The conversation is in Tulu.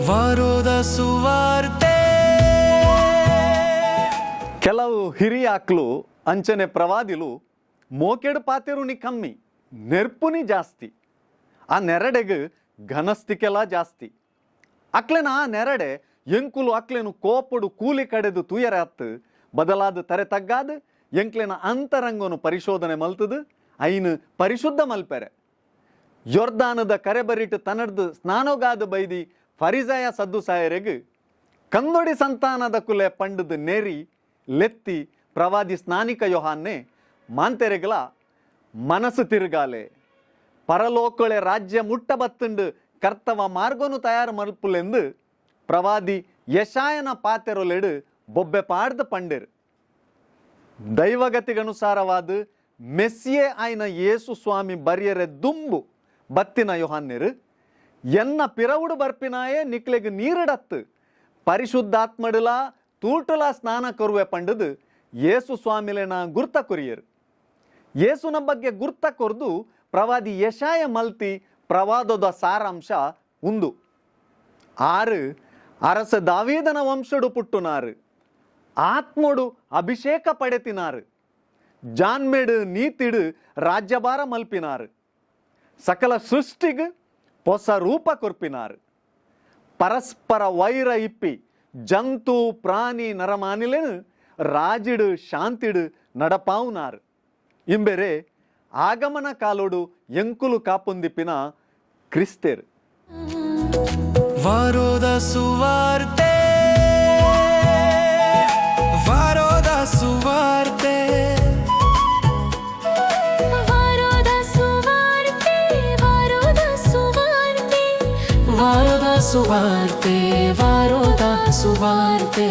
ವಾರೋದ ಸುವಾರ್ತೆ. ಕೆಲವು ಹಿರಿಯಾಕ್ಲು ಅಂಚನೆ ಪ್ರವಾದಿಲು ಮೋಕೆಡು ಪಾತೆರುನಿ ಕಮ್ಮಿ, ನೆರ್ಪುನಿ ಜಾಸ್ತಿ. ಆ ನೆರಡೆಗ್ ಘನಸ್ತಿಕೆಲ ಜಾಸ್ತಿ. ಅಕ್ಲೆನ ಆ ನೆರಡೆ ಎಂಕುಲು ಅಕ್ಲೆನು ಕೋಪಡು ಕೂಲಿ ಕಡೆದು ತೂಯರೆ ಅತ್ತು, ಬದಲಾದ ತರೆ ತಗ್ಗಾದು ಎಂಕ್ಲೆನ ಅಂತರಂಗನು ಪರಿಶೋಧನೆ ಮಲ್ತದು ಐನು ಪರಿಶುದ್ಧ ಮಲ್ಪೆರೆ. ಯೊರ್ದಾನದ ಕರೆಬರಿಟ್ ತನಡ್ದು ಸ್ನಾನೋಗಾದ ಬೈದಿ ಫರಿಜಾಯ ಸದ್ದುಸಾಯರೆಗ್ ಕಂದೊಡಿ ಸಂತಾನದ ಕುಲೆ ಪಂಡದು ನೆರಿ ಲೆತ್ತಿ ಪ್ರವಾದಿ ಸ್ನಾನಿಕ ಯೋಹಾನ್ನೆ ಮಾಂತೆರೆಗ್ಲ ಮನಸ್ಸು ತಿರುಗಾಲೆ, ಪರಲೋಕಳೆ ರಾಜ್ಯ ಮುಟ್ಟ ಬತ್ತುಂಡು, ಕರ್ತವ ಮಾರ್ಗನು ತಯಾರು ಮಲ್ಪುಲೆಂದು ಪ್ರವಾದಿ ಯಶಾಯನ ಪಾತೆರೊಲೆಡು ಬೊಬ್ಬೆ ಪಾಡ್ದು ಪಂಡೆರು. ದೈವಗತಿಗನುಸಾರವಾದ ಮೆಸ್ಸಿಯೇ ಆಯ್ನ ಯೇಸು ಸ್ವಾಮಿ ಬರಿಯರೆ ದುಂಬು ಬತ್ತಿನ ಯೋಹಾನ್ಯರು, ಎನ್ನ ಪಿರವುಡು ಬರ್ಪಿನಾಯೇ ನಿಕ್ಲೆಗ್ ನೀರಿಡತ್ತು ಪರಿಶುದ್ಧಾತ್ಮಡುಲ ತೂಟುಲ ಸ್ನಾನ ಕೊರುವೆ ಪಂಡದು ಯೇಸು ಸ್ವಾಮಿಲೆನ ಗುರ್ತ ಕೊರಿಯರು. ಯೇಸುನ ಬಗ್ಗೆ ಗುರ್ತ ಕೊರ್ದು ಪ್ರವಾದಿ ಯಶಾಯ ಮಲ್ತಿ ಪ್ರವಾದದ ಸಾರಾಂಶ ಉಂದು: ಆರು ಅರಸ ದಾವೀದನ ವಂಶಡು ಪುಟ್ಟುನಾರು, ಆತ್ಮೋಡು ಅಭಿಷೇಕ ಪಡೆತಿನಾರು, ಜಾನ್ಮೆಡು ನೀತಿಡು ರಾಜ್ಯಭಾರ ಮಲ್ಪಿನಾರು, ಸಕಲ ಸೃಷ್ಟಿಗ್ ಹೊಸ ರೂಪ ಕೊರ್ಪಿನಾರು, ಪರಸ್ಪರ ವೈರ ಇಪ್ಪಿ ಜಂತು ಪ್ರಾಣಿ ನರಮಾನಿಲೇನು ರಾಜಿಡು ಶಾಂತಿಡು ನಡಪಾವುನಾರು. ಇಂಬೆರೆ ಆಗಮನ ಕಾಲೋಡು ಎಂಕುಲು ಕಾಪೊಂದಿಪ್ಪಿನ ಕ್ರಿಸ್ತೇರು. ವಾರೋದ ಸುವಾರ್ತೆ, ವಾರೋದ ಸುವಾರ್ತೆ. ವಾರೋದ ಸುವಾರ್ತೆ, ವಾರೋದ ಸುವಾರ್ತೆ, ವಾರೋದ ಸುವಾರ್ತೆ, ವಾರೋದ ಸುವಾರ್ತೆ.